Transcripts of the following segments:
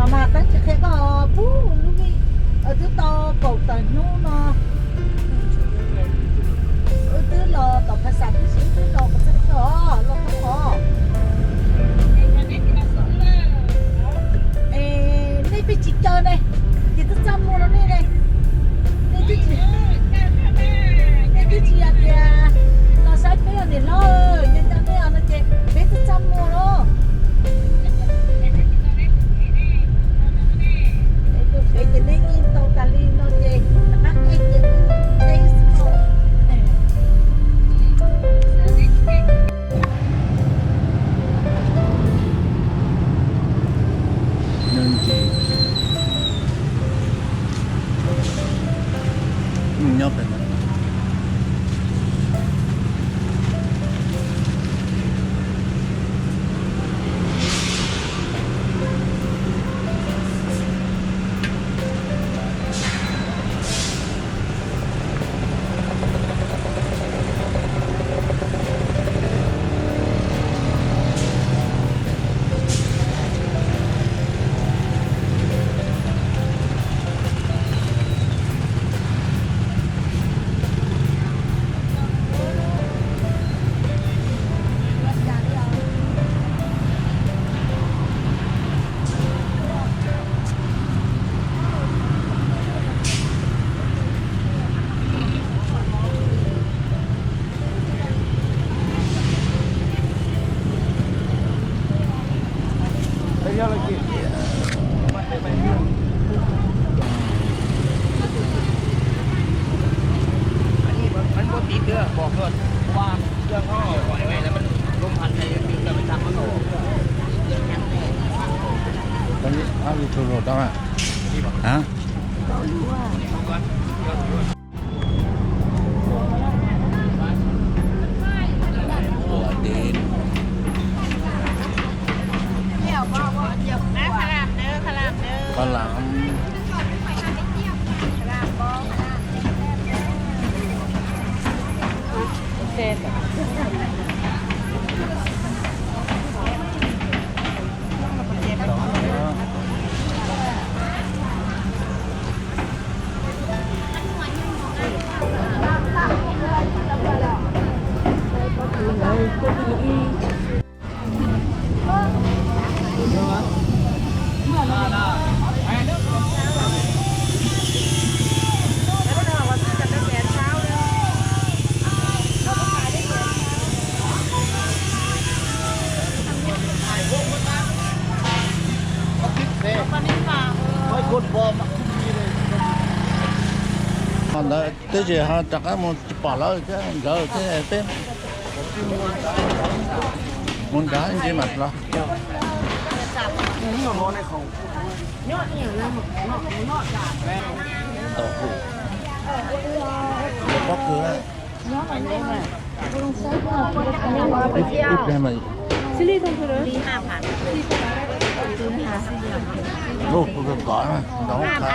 Los mas teeb tsis qhia koj puag lub vij, twb tau kaum tawm hnub no. Wb twb los tom phas xas tib si, wb twb los kom txog koj los tau os. Es nej peb tsis caw ne, ces twb txaj muag rau nej ne. Nej twb tsis, nej twb tsis hais tias los saib peb os niam hlob, nco nco nej os no ces peb twb txaj muag los. Tus fev ces neb yeej tau tas li no ces rov qab qhia ces wb teb xwb os. Nyob pem no. Có những áp lực thua lột đó à? Hả? Ủa, đến. Có lắm. Ntawd twb tsis ho rov qab mus pom lawv thiab nkawd thiab peb mus nrad ntsis mam los. Tau hu, pob kws, ib pliag mas, ub, pob kws kom ntau qab.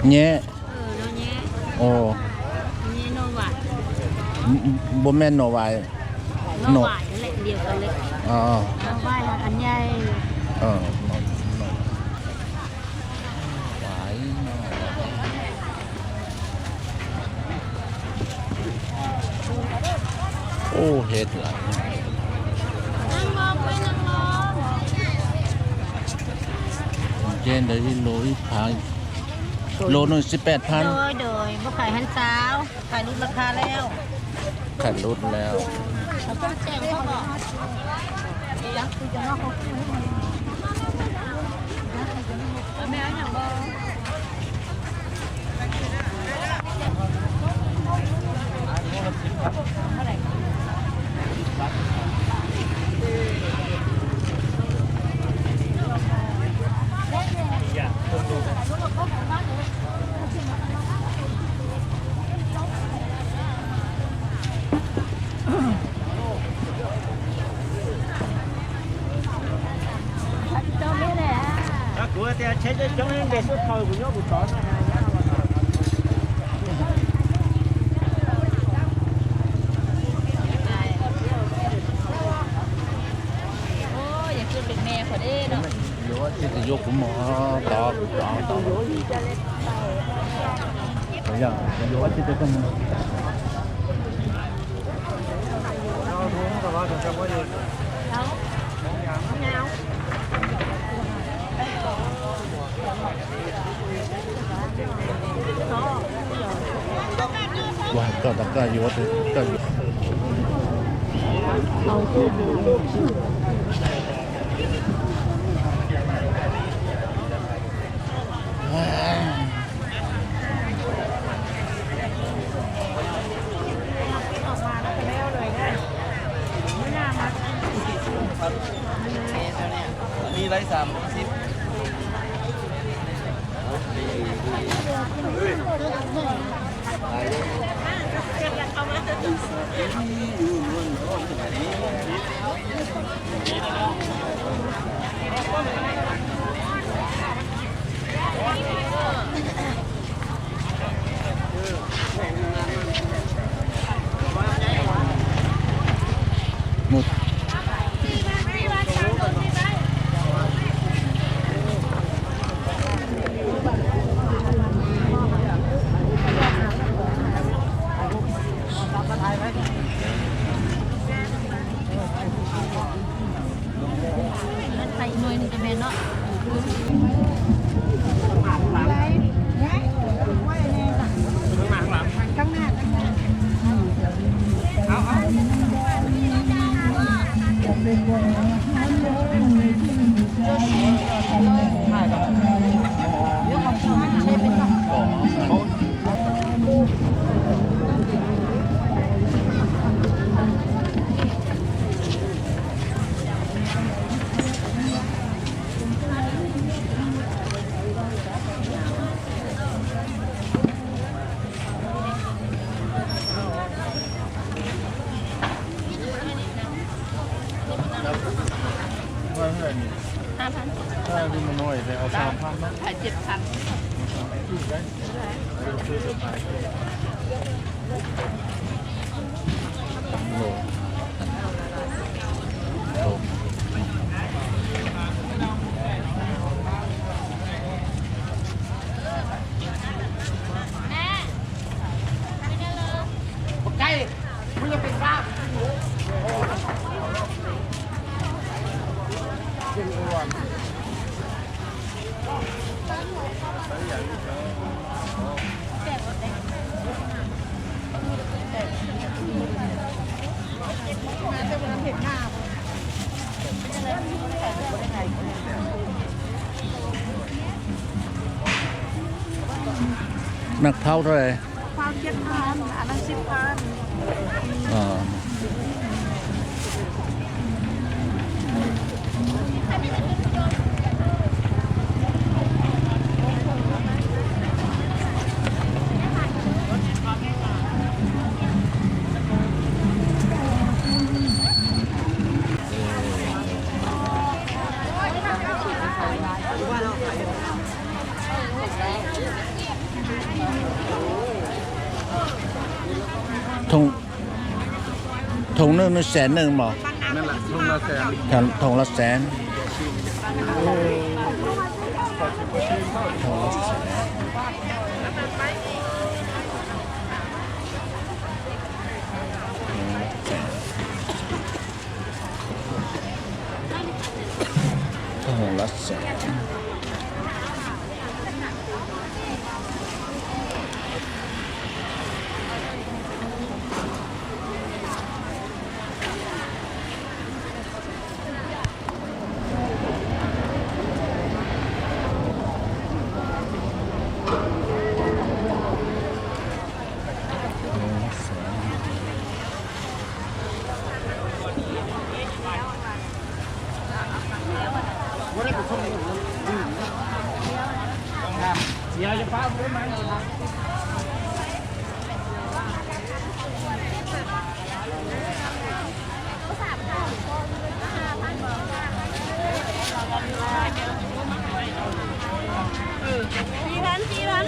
Nyeb. Ua, npua mej no vais no. Ua, hev lawm. Ces ntawd ib lus ib phav, lus no ib phav peb phav. Khais lub lawm. Kuv tias tsheb coob coob ntes xub thawj kuv nyob kuv tod. Yuav ua tsi tes yuav kuv mus tod kuv tod tod. Yuav ua tsi tes koj mus. Ua, koj tas koj yuav, koj yuav. Nag phaub rau. Thoo, thoo nwj no xees nwj mos? Thoo los xees. Thoo los xees. Xi phab xi phab,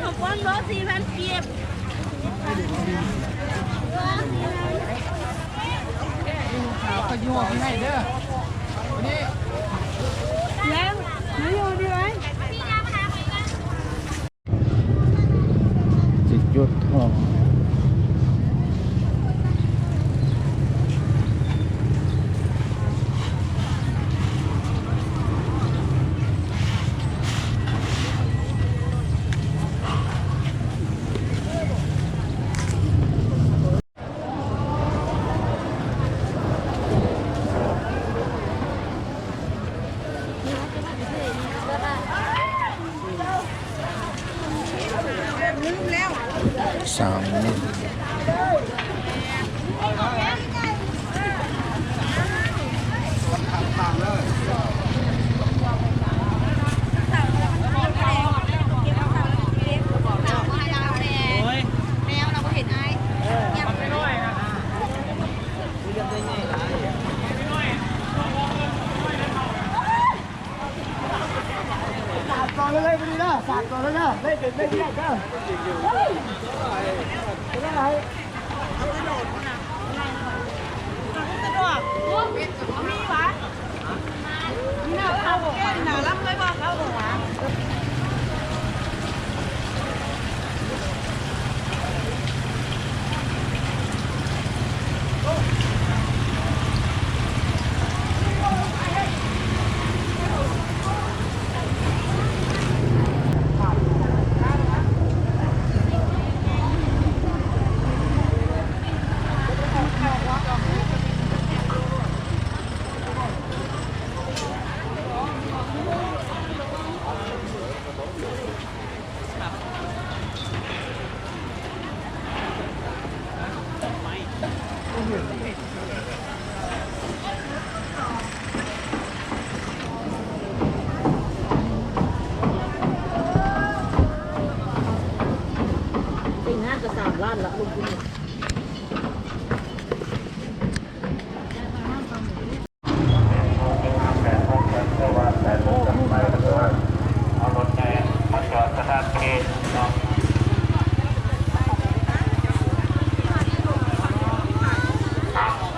hauv pob nplob xi phab pia. Tsis cuag tho.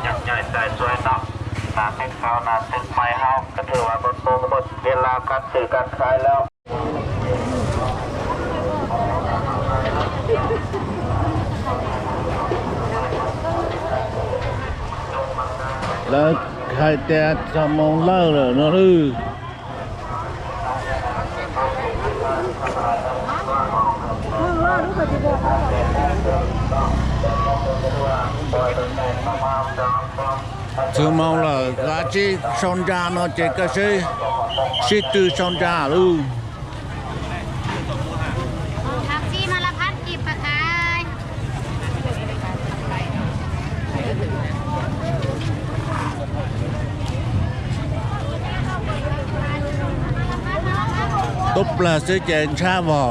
Nyob nyob tais tsuav no, nas teb khau nas teb mais hauv, koj thwj vas koj tub muaj tiav laj kab twm kab khais lawm. Lawv hais tias txog moo lawj lawm no lwj. Txog moo lawm, koj tsib sau ntsa no ces koj sib tw sau ntsa lawm. Tub plag xwb ces ntshab vog.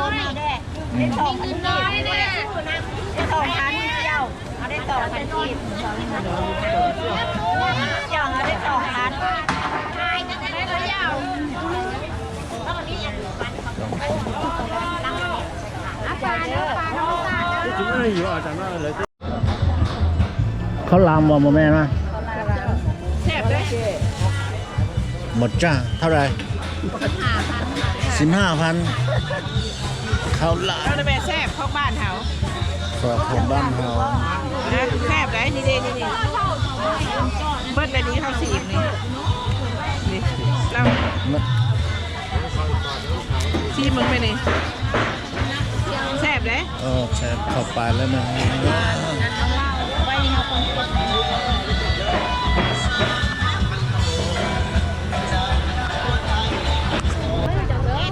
Đây, đây sổ thẻ, đây sổ thẻ. Đây sổ thẻ. Khau las mos mos me na. Mos tshaj thau dais? Xib haj phan. Khau las. Khau las, khau las hauv. Bwt li hauv xim li. Xib mws me ni. Sab dab? Khau pas lawm na.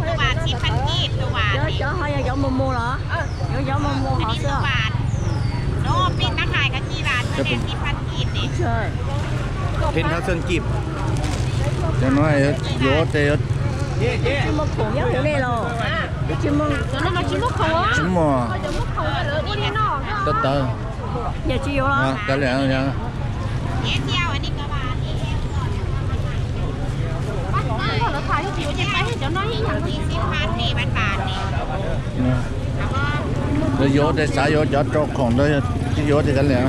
Tus vas sib phav kib, tus vas. Cov ho yog cov mus mus los? Cov mus mus hov xwb. No, peb tab hais koj tsis vas, peb sib phav kib ne. Peb thab xeeb kib. Cov no yuav tes, tsis muaj khoom nyob hauv nej los? Tsis muaj. Tawv tawv. Yog tsis yuav los? Kav liam. Yuav tes xav yuav cov rau khoom ntawd, tsis yuav tes kav liam.